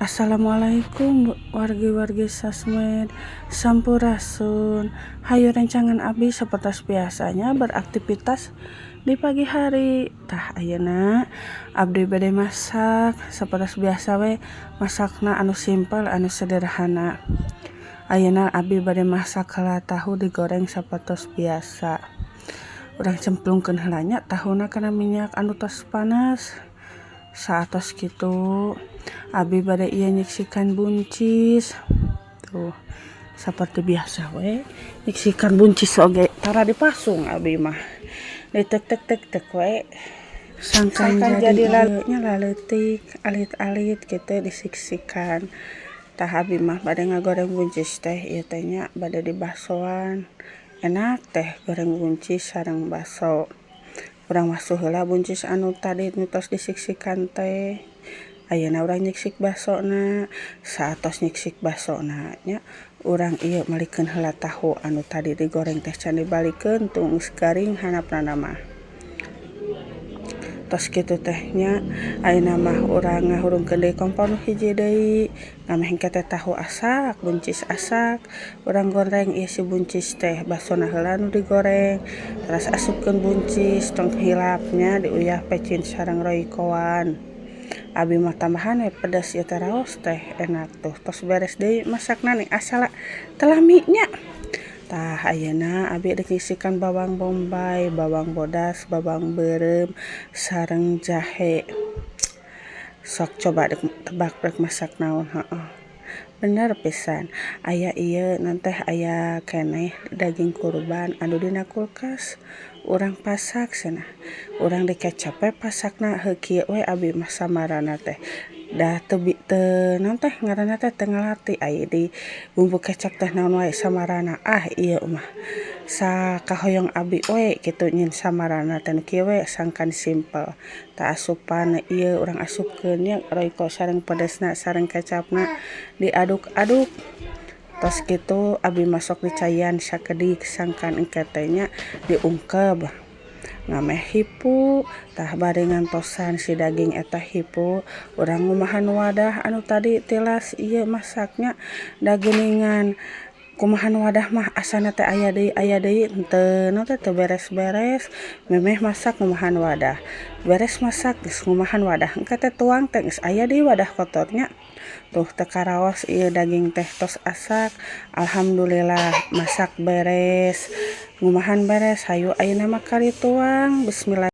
Assalamualaikum, wargi-wargi sosmed, sampurasun. Hayu rencangan abdi sapertos biasanya beraktivitas di pagi hari. Tah, ayeuna abdi bade masak sapertos biasa we, masakna anu simpel, anu sederhana. Ayeuna abdi bade masak heula tahu digoreng sapertos biasa. Urang cemplungkeun heula nya tahuna kana minyak anu tos panas. Saatos kitu, abi bade ieu nyiksikan buncis. Tuh, saperti biasa we, nyiksikan buncis oge tara dipasung, abi mah ditek-tek tek we sangkan jadi nya laleutik, alit-alit kitu disiksikan. Tah, abi mah bade ngagoreng buncis teh ieu teh nya, bade dibasoan. Enak teh goreng buncis sareng baso. Urang basuh heula buncis anu tadi nu tos disiksikan teh. Ayeuna urang nyiksik basona. Saatos nyiksik basona nya, urang ieu malikeun heula tahu anu tadi digoreng teh, can dibalikeun tong geus garing handapna mah. Tos kitu teh nya, ayeuna mah urang ngahurungkeun deui kompor nu hiji deui, ngameh engke teh tahu asak, buncis asak. Urang goreng ieu si buncis teh, basona heula nu digoreng, teras asupkeun buncis. Tong hilap nya diuyah pecin sareng roycoan. Abi mah tambahan we pedes ieu teh, raos teh enak. Tuh, tos beres deui masakna nih, asal teu lami nya. Tah, ayeuna abi rek nyisikan bawang bombay, bawang bodas, bawang beureum sareng jahe. Sok coba dek tebak rek masak naon? Heueuh, bener pisan. Aya ieu naon teh, aya keneh daging kurban anu dina kulkas. Urang pasak cenah, urang dikecap we pasakna. Heuh, kieu we abi mah samarana teh, da teu teu naon teh ngaranna teh, teu ngarti ai di bumbu kecap teh naon wae samarana. Ah, ieu mah sakahoyong abi we kitu nyieun samarana teh nu kieu we, sangkan simpel. Tah, asupan ieu urang asupkeun nya Royco sareng pedesna sareng kecapna, diaduk-aduk. Tos kitu abi mah sok dicaian sakedik sangkan engke teh nya diungkep ngameh hipu. Tah, bari ngantosan si daging eta hipu, urang ngumahan wadah anu tadi tilas ieu masaknya. Da geuningan kumahan wadah mah asana teh aya deui, aya deui, henteu naon teh, teu beres-beres. Memeh masak ngumahan wadah, beres masak geus ngumahan wadah, engke teh tuang teh geus aya deui wadah kotor nya. Tuh, teu karaos ieu daging teh tos asak. Alhamdulillah, masak beres, ngumahan beres. Hayu, ayeuna mah kari tuang, bismillah.